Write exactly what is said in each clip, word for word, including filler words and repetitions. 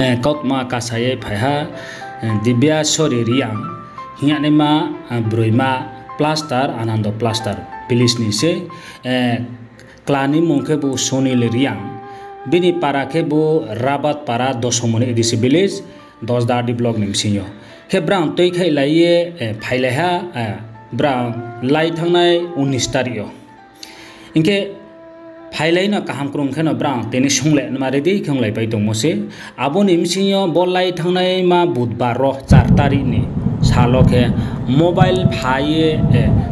Kautma kasa ye phai ha, Dibya Sori Reang hing yagnaima, broima Plaster, Anando Plaster village ni se, kla ni mmung khebu Sunil Reang. Bini para khebu Rabat para, Dosomoni A D C village, Dosda R D block ni bsing yo. Khe brang tuikhaihlai ye phailai ha, brang lai thanngnai unis tarik yo. Hing khe phailai no kaham krung kheno brang tini sung le nma ready khe onglaipai tongmo se. Abo ni bsing yo bo lai thanngnaima budbar ro char tarik ni sal wo khe mobile pha ye,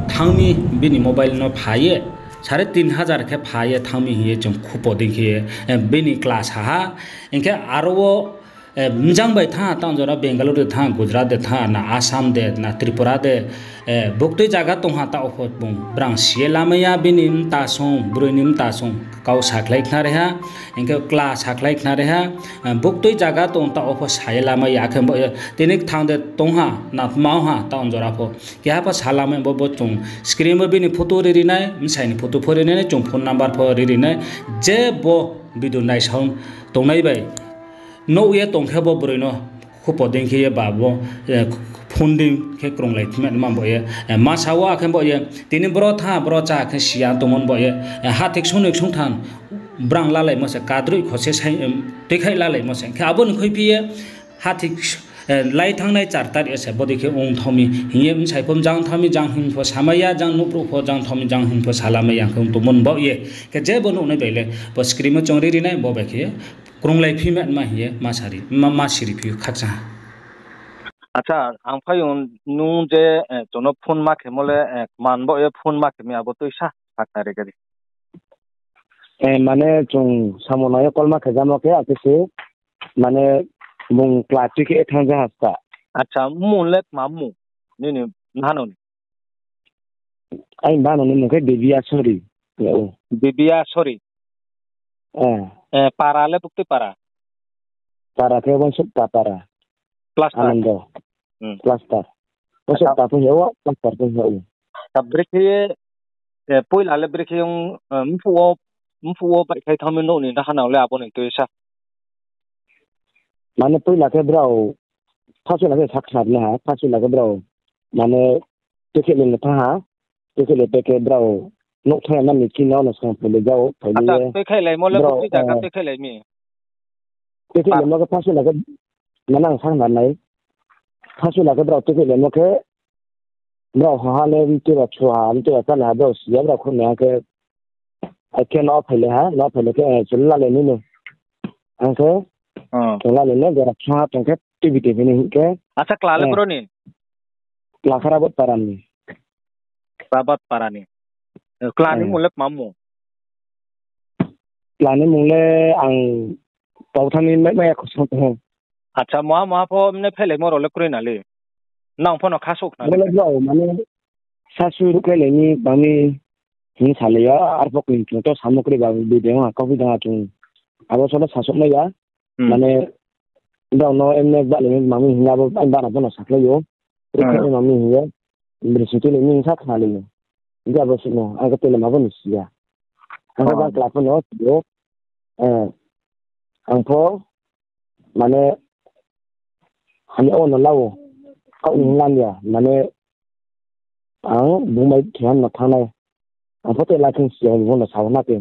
thanng mi, bini mobile no pha ye, sare tin hajar khe pha ye thanng mi hing ye chung khupo dei khe ye, bini kla sa ha. Hing khe aro wo, bjang bai thanng ha, tang jora Bengaluru de thanng ha, Gujarat de thanng ha, na Assam de, na Tripura de, buktui zaga tong ha, taoh pho bung brang si ye lamai ya, bini mta song, broi ni mta song, kau sakhlai khnari ha, hing khe kla sakhlai khnari ha, buktui zaga tong taoh pho sa ye lamai ya, akhe bo ye tini kthang de tong ha, na tma ong ha, tang jora pho. Keha pho sa lamai bo, bo chung screen wo bini photo riri nai, bsai ni photo pho riri nai, chung phone number pho riri nai, je bo video naisao tongnai bai nouh ye tong khe bo broi no khupo dei khe ye ba bo, phone dei khe krunglai phi ma bo ye, masa wo akhe bo ye, tini bro thanng, bro chá khe si ya tongmo bo ye, hathik sung ni sung thanng, brang lalaimo se, kadroih kho se, tuikhaih lalaimo se. Khe abo ni khuiphi ye, hathik, lai thanngnai char tarik yo se bodei khe ong thanng mi hing ye, bsai pho jang thanng mi, jang hing pho samai ya, jang nouhbrouh pho jang thanng mi, jang hing pho salamai ya, khe ong tongmo bo ye. Khe je bo nuhnai bai le, bo screen wo chung riri nai, bo bai khe krunglai phi ma hing ye, ma siri phi khakchang ha. Acha, ang phai ong nung je, chung no phone ma khemo le, man bo ye phone ma khe mi abo tuisa sakhnari khe di. Mane chung samung nai ye call ma khe jamo khe, akhe se, mane bung kla tui khe ye thanng ja ha sta. Acha, mmung le tma mmung? Nini nahano ni? Aini bano ni mmung khe Debia Sori. Debia Sori. Para le buktui para? Para khe Wansukta para. Plaster. Anando. Plaster. Wansukta pho hing yag ou, Plaster pho hing yag ou. Brekhe, poila le brekhe ong, mphuh wo baihkhlai thanng mi nouh ni nahano le abo ni tuisa. Mane poila khe brao, first la khe sakhnari nai ha, first la khe brao, mane, tuikhaih le no thanng ha, tuikhaih le pai khe brao, nouh thanng ya na ni chini no skang phailai ja ou, phailai ye. Tuikhaih laimo le buktui zaga tuikhaih lai mi? Tuikhaih laimo khe first la khe, mane ang sakhnari nai, first la khe brao tuikhaih laimo khe, brao ha ha le mtui ba chu ha, mtui ba chálai ha, brao si ya, brao khunoi ha khe, akhe no phailai ha, no phailai khe, chung lalai nai no. Ang khe, chung lalai nai, jora ksa ha tong khe, tuibi tuibi ni hing khe. Acha, kla le bro ni? Kla khe Rabat para ni. Rabat para ni. Kla ni mmung le tma mmung? Kla ni mmung le ang tau thanng ni mai, mai ya khosong tong ou. Acha, maha maha pho mne phailaimo rao le kroi na le? Nang pho no khasouh khna le brao, mane, sasu ruhkhlailai ni bang mi hing salai ya, arphuh khe chung to samo kroi ba, bideng ha, kauphi dang ha chung. Abo solo sasouh mai ya, mane, brao no emne bahlai ni bang mi hing abo, ang bana pho no sakhlai ou. Ruhkhlai ni bang mi hing ye, brising tuilai mi hing sa khnalai ou. Hing khe abo suh no, ang khe tuilai ma bo ni si ya. Ang khe bang kla pho no si ou, ang pho, mane, hamya wo no la ou, kaoh ni hing la ya, mane, ang bung bai khe ha no thanng nai, ang pho tei la khe si ya, bung no sa ou na khe,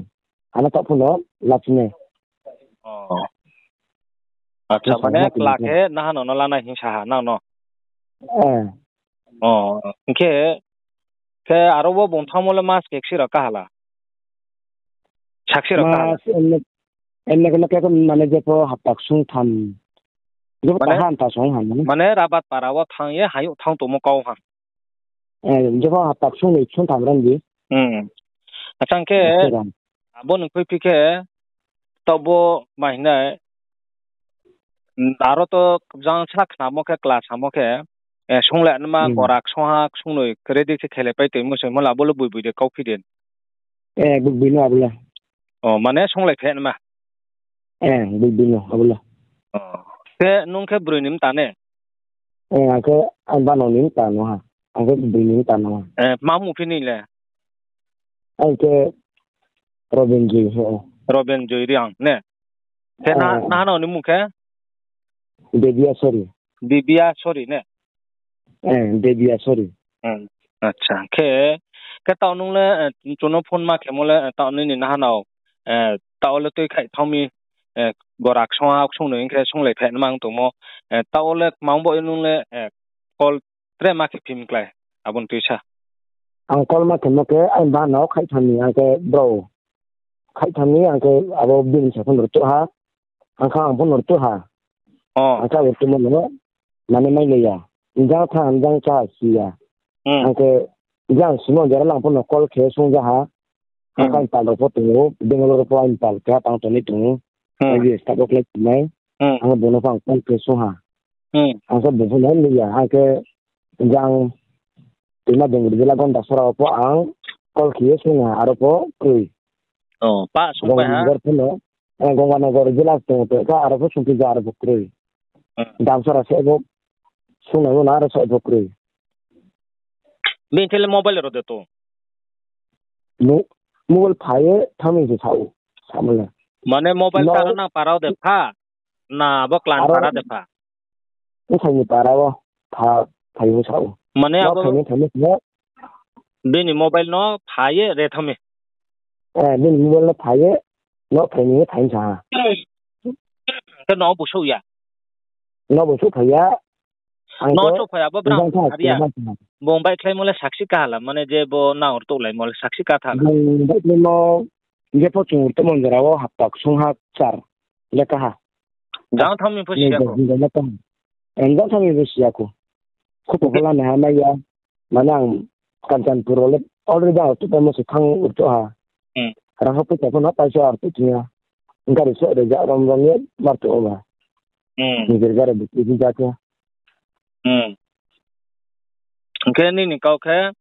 ano taoh pho no la phi nai. Acha, mane kla khe nahano no lanai hing sa ha nang no? Hing khe, khe aro wo bung thanngmo le mas khe ksi rao kaha la? Saksi rao kaha la? Emne khe no khe mane jepho hapta ksung tham. Jepho kaha hapta song ha mane. Mane Rabat para wo thanng ye hayouh thanng tongmo kau ha. Jepho hapta ksung noi ksung tham ran di. Acha, hing khe, abo ni khuiphi khe, taoh bo ma hing nai, aro to jang sa khnamo khe, kla samo khe, sung le nma gora ksung ha, ksung noi ready khe khelai pai toimo se, mo le abo le boi boi de kauphi de. Boi boi no abo le. Mane sunglai phe nma? Boi boi no abo le. Khe nung khe broi ni mta ne? Ang khe ang bano ni mta no ha. Ang khe broi ni mta no ha. Tma mmung phi ni le? Ang khe Robin Joi he. Robin Joi Reang ne? Khe nahano ni mmung khe? Debia Sori. Debia Sori ne? Eh, Debia Sori. Hmm. Acha, khe, khe taoh nung le, eh, chung no phone ma khemo le, eh, taoh nini naha no, eh, taoh le tui khaih thang mi, eh, gora ksong ha ksong noi hing khe songlai khaih nma tongmo, eh, taoh le kmang bo nung le, eh, call tre ma khe phim klái, abo ni tuisa. Ang call ma khemo khe, ang ba no khaih thang mi, ang khe bro. Khaih thang mi, ang khe abo bini sa phone rtuh ha. Ang kha ang phone rtuh ha. Oh. Ang kha rtuh mo no, mane mai le ya. Jang tha, jang cha si ya. Hmm. Ang khe, jang simo jara lang phone no call khe sung ja ha. Ang kha Hmm. impal rao pho tong ou, Bangalore rao pho impal khe tang tong ni tong ou. Hmm. Ang je start o khlai tong nai. Hmm. Ang bo no pho ang call khe sung ha. Hmm. Ang khe bo pho nai le ya, ang khe jang Tima Dengri jela Gondasora pho ang call khe ye sung ha, aro pho kroi. Oh, pa sung pai ha? Gonganagar pho no, eh, Gonganagar jela tong tong kha, aro pho sung khe ja, aro pho kroi. Hmm. Damsara se bo sung nai mo na, aro se bo kroi. Bini thele mobile rao de to? Mo-, mobile phai ye thang mi se sa ou, sa mo le. Mane mobile No. tara nang para de pha? Na bo klan Aro para de pha? Bsai ni para wo pha, phai ye sa ou. Mane No abo phai ni thang mi se. Bini mobile no phai ye re thang mi? Eh, bini mobile no phai ye, no phai ni ye phai sa ha. Khe no bo souh ya? No bo souh phai ya. Ang No to souh phai ya, bo brang jang tha, hari ya. Jang tha. Bung baihkhlaimo le sakhi kaha la, mane je bo nang rtuh laimo le sakhi katha la. Bung baihkhlaimo, je pho chung rtuhmo jora wo hapta ksung ha char le kaha. Jang thang mi pho Ni siya jang ko. Jang thang mi pho siya ko. Khupo Oke. pho la naiha mai ya. Mane ang Kanchanpur wo le already ang rtuh paimo se thang rtuh ha. Hmm. Rang ha poicha pho no paisa rtuh thing ya. Gari se reza rom rom ye ma rtuh o ba. Hmm. Nijer gari bukti di ja khe. Hmm. Hing khe nini kau khe,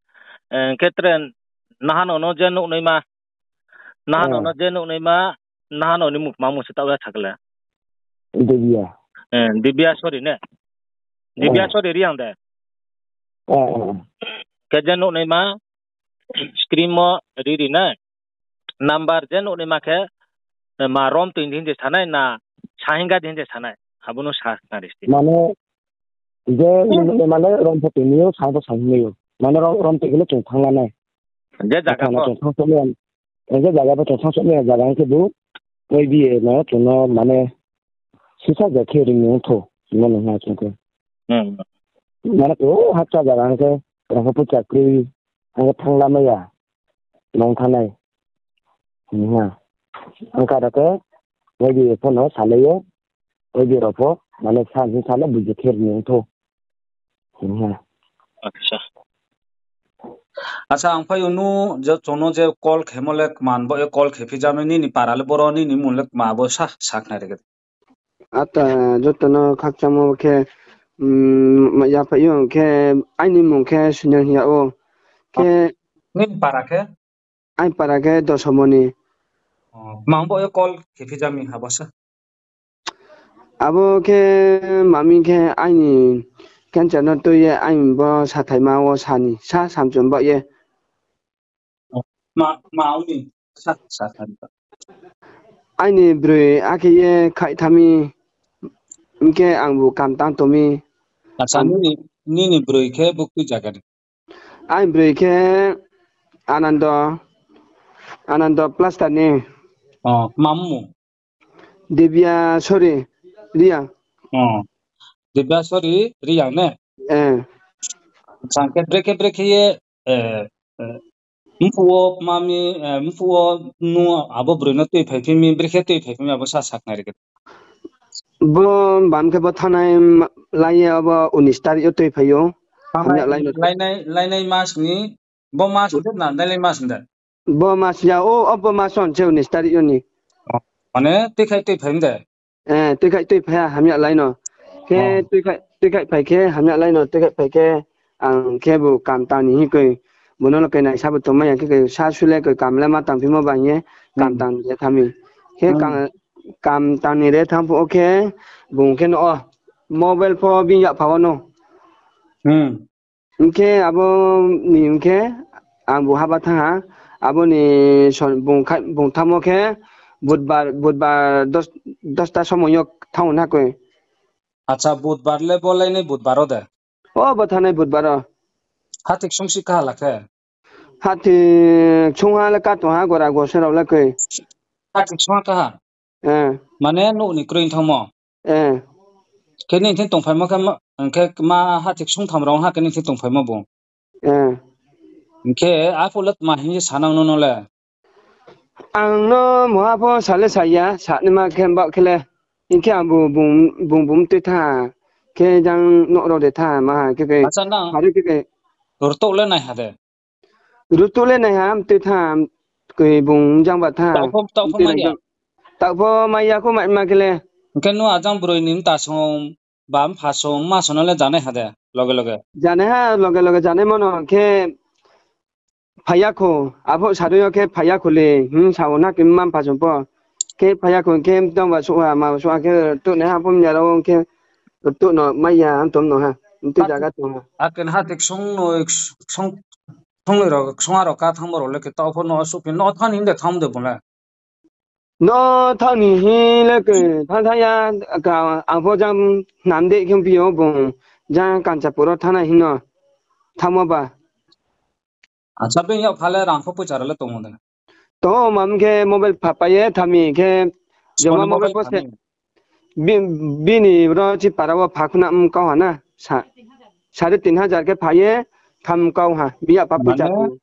eh, hing khe tre naha no no je nuhnaima, naha no Eh. no je nuhnaima, naha no ni mukma mung se taoh ya sakle. Dibya. Eh, Dibya Sori ne? Dibya Eh. Sori Reang de? Eh, eh. Khe je nuhnaima, screen mo riri nai. Number je nuhnaima khe, eh, ma rom tui di hing je sanai na, sahinga di hing je sanai. Abo no sa nari sti. Mane, je nuhnaima le rom pho tui ni yo, sa pho sa hing ni yo. Mane rom, rom tui khe le chung thang la nai. Je zaga Athana pho. Chung thang so ni ya. Je zaga pho chung thang so ni ya, zaga hing khe bo, Y B A no chung no mane, sisa ja khe ring ni ong tho, hingmo no ha chung khe. Hmm. Mane to hakcha zaga hing khe, rang ha poicha kroi, ang khe thang la mai ya. Nong thanai. Hing ha. Ang kha da khe, Y B A pho no salai ye, Y B A rao pho, mane sa hing sa le buji kher ni ong tho. Hing ha. Acha. Acha, ang phai o nu, je chung no je call khemo le kman bo ye call khe phi ja mi, nini para le boro, nini mung le kma bo sa, sakhnari khe. Ata, joto no khakchangmo khe, mm, ya phai o khe, aini mung khe Sunil hing ya ou. Khe Nini para khe? Aini para khe Dosomoni. Oh, mang bo ye call khe phi ja mi abo sa. Abo khe mami khe aini cancer no tui ye aini bo sathaima wo sani, sa samchum ba ye. Ma, ma ong ni sa, sa, sa. Aini broi akhe ye khaih thami, hing khe ang bu kam tang tong mi. Acha, Ang nini, nini broi khe buktui zaga ni? Aini broi khe Anando, Anando Plaster ni. Oh, ma mung? Dibya Sori Reang. Oh. Dibya Sori Reang ne? Eh. Acha, khe brekhe brekhe ye, eh, eh, mphuh wo mami, eh, mphuh wo nu abo broi no tui phai phi mi, brekhe tui phai phi mi abo sa sakhnari khe. Bo bam khe bo thanai ma-, lai ye abo unis tarik yo tui phai ou. Thanai Hamya lai no. lainai, lainai mas ni, bo mas de na, lainai mas de? Bo mas ya, o, o bo mas on se unis tarik yo ni. Oh, mane tui khai tui phai mi de? Eh, tui khai tui phai ha hamya lai no. Khe Oh. tui khai, tui khai phai khe hamya lai no, tui khai phai khe ang khe bu kam tang ni hing koi. Bo no lo koi nai sa bo tongmai ya khe koi sa su le koi kam le ma tang phimo ba hing ye kam Hmm. tang ni re thami. Khe Hmm. kam, kam tang ni re thang phuh wo khe bung khe no o mobile pho bini yak pha wo no. Hmm. Hing khe abo ni hing khe ang bu haba thang ha. Abo ni son-, bung khai-, bung thamo khe budbar, budbar dos, dosta somoi yo thang na koi. Acha, Budbar le bo lainai Budbar wo de? O, bo thanai Budbar wo. Hathi ksung si kaha la khe? Hathi ksung ha le ka tong ha, gora gosa rao le koi. Hathi ksung ha kaha? Eh. Mane nouh ni kroi thanngmo? Eh. Khe nini thing tongphaimo khe ma, hing khe ma hathi ksung tham rao ha khe nini thing tongphaimo bung? Eh. Hing khe aphuh le tma hing ye sa nang no no le? Ang no mungha pho sa le sa ya, sa naima khe baoh khe le. Hing khe ang bu, bung, bung, bung mtui tha. Khe jang nouh rao de tha, ma ha khe khe. Acha, nang sari khe khe. Rtuh le nai ha de? Rtuh le nai ha, mtui tha, koi bung jang ba tha. Taoh pho, taoh pho mai ya? Taoh pho mai ya khou, mai ma khe le. Hing khe nung ajang broi ni mta song, ba mpha song, mma song no le janai ha de, loge loge? Janai ha, loge loge janaimo no, hing khe phai ya khou, aphuh sarui yo khe phai ya khou le, hing sa ou na khe mma mpha song pho. Khe phai ya khou, hing khe mtang ba suh ha, ma suh ha khe rtuh nai ha, phone ya rao hing khe rtuh no mai ya, ang tom no ha, mtui zaga tong ha. Akhe hathi ksung no, ksung, ksung noi rao, ksung ha rao ka thanngmo rao le khe taoh pho no suhphi, no thanng ni de thanng de bung le? No thanng ni hing le khe thanng thanng ya, ka, ang pho jang nam de khe phi yo bung, jang Kanchanpur wo thanng nai hing no, thanngmo ba. Acha, bini yak pha le rang pho poicha rao le tong ou de? Tong ou, mam khe mobile pha pai ye thanng mi khe, joma mobile pho se, bini ro chi para wo pha khuna mkau ha na, sa, sare tin hajar khe pha ye, tham kau ha, bini yak pha poicha tong ou.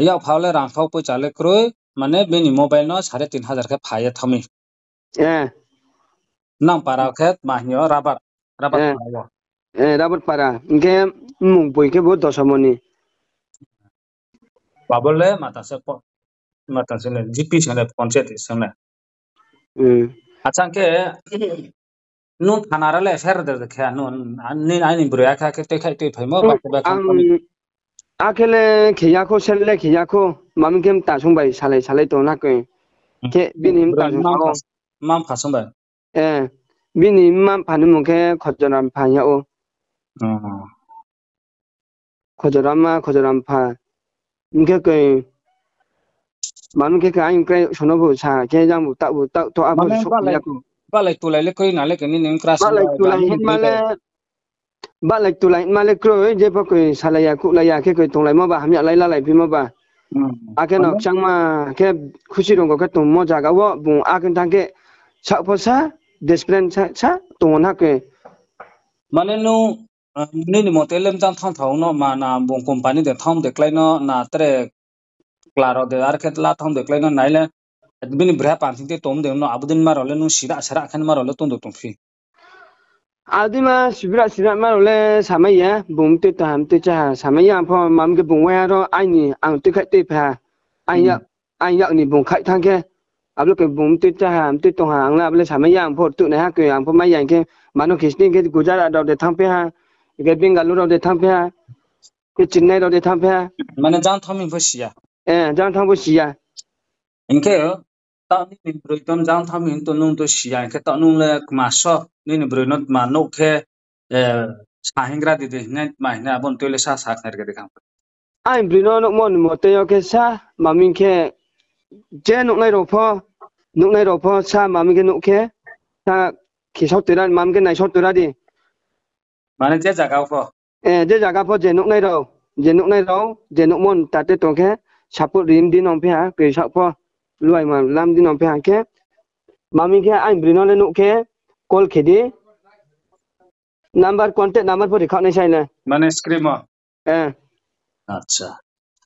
Yak pha le rang pha poicha le kroi, mane bini mobile no sare tin hajar khe pha ye thanng mi. Nang para khe tma hing yo, Rabat, Rabat para wo. Rabat para, hing khe mmung boi khe bo Dosomoni. Abo le mata se, mata se le G P se le panchayat se le. Acha, hing khe nung thana ra le S I R de khe, nung, aini broi akhe akhe tuikhaih tuiphaimo, ba khe ba khe. Akhe le khe ya khou, sel le khe ya khou, mami khe mta sung bai salai salai tong na khe. Khe bini mta sung sao. Mma mpha sung bai? Bini mma mpha ni mung khe Khojoram pha hing yag ou. Khojoram ma, Khojoram pha. Hing khe koi, mami khe khe aini krai sono bu sa khe jang bu taoh bu taoh to abo sok ya khou. Balai tulai le kroi na le khe nini kra sa. Balai tulai hingma le, balai tulai hingma le kroi, jepho koi salai ya, kuhlai ya khe koi tonglaimo ba, hamya lai lalai phimo ba. Akhe no kchangma khe khusi rung khe tongmo zaga wo bung akhe thanng khe saoh pho sa, desperate sa, sa tong ou na khe. Mane nung, nini mote le mjang thanng tha ong no ma na bung company de thanng de klái no na tre kla rao de ar khe la thanng de klái no nai le bini brha panthing te tong de no abo din ma rao le nung sira sara khe ma rao le tong de tongphi. Abo din ma sibra sira ma rao le samai ya, bung mtui tha, mtui cha ha, samai ya ang pho mam khe bung wai ha ro aini ang tuikhaih tuiphai ha. Ang yak ni bung khaih thanng khe, abo le khe bung mtui cha ha, mtui tong ha, ang le abo le samai ya, ang pho rtuh nai ha khe, ang pho mai ya hing khe, mano khe sning khe Gujarat rao de thanngphi ha, hing khe Bengaluru rao de thanngphi ha, khe Chennai rao de thanngphi ha. Mane jang thanng mi pho si ya. Jang thanng pho si ya. Hing khe, taoh nini broi to jang thanng mi to nung to si ya, hing khe taoh nung le kma so, nini broi no tma nouh khe, sa hingra di de hingnai tma hingnai abo ni tui le sa sa khnari khe de kha. Aini broi no nuhmo ni mote yo khe sa, mami khe, je nuhnai rao pho, nuhnai rao pho sa mami khe nuh khe, sa khisao toira, mami khe naisao toira di. Mane je zaga pho? Je zaga pho je nuhnai rao, je nuhnai rao, je nuhmo ni tate tong khe, support ri mdi nong phi ha, koi saoh pho, luaima lam di nong phi ha khe, mami khe aini broi no le nuh khe, call khe di. Number, contact number pho rikhaoh nai sai le. Mane screen wo? Acha.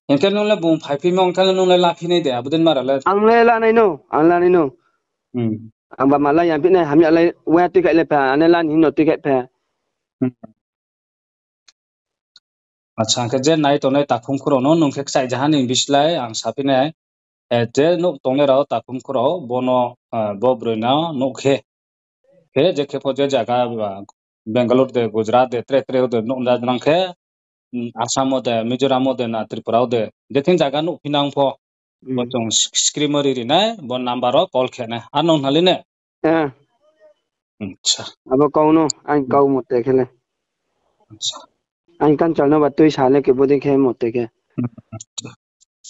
Hing khe nung le bung phaiphimo, hing khe nung le laphi nai de, abo din ma rao le? Ang le lanai no, ang lanai no. Ang ba ma la ya phi nai, hamya lai, wai tuikhaih le pha, ane la ni hing no tuikhaih pha. Acha, hing khe je nai tongnai takhum khurao no nung khe kchaih jaha ni bislái ang saphi nai. Je nouh tongnai rao takhum khurao, bo no, bo broi no nuh khe. Khe je khe pho je zaga, Bangalore de, Gujarat de, tre tre de nuh na nang khe, Assam wo de, Mizoram wo de, na Tripura wo de, je thing zaga nuhphi nang pho, bo chung screen wo ri ri nai, bo number wo call khe nai. Ar nung hnalai ne? Abo kau no, aini kau mote khe le. Aini kanchal no ba tui sa le khe bodei khe mote khe.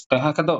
Tei ha khe do?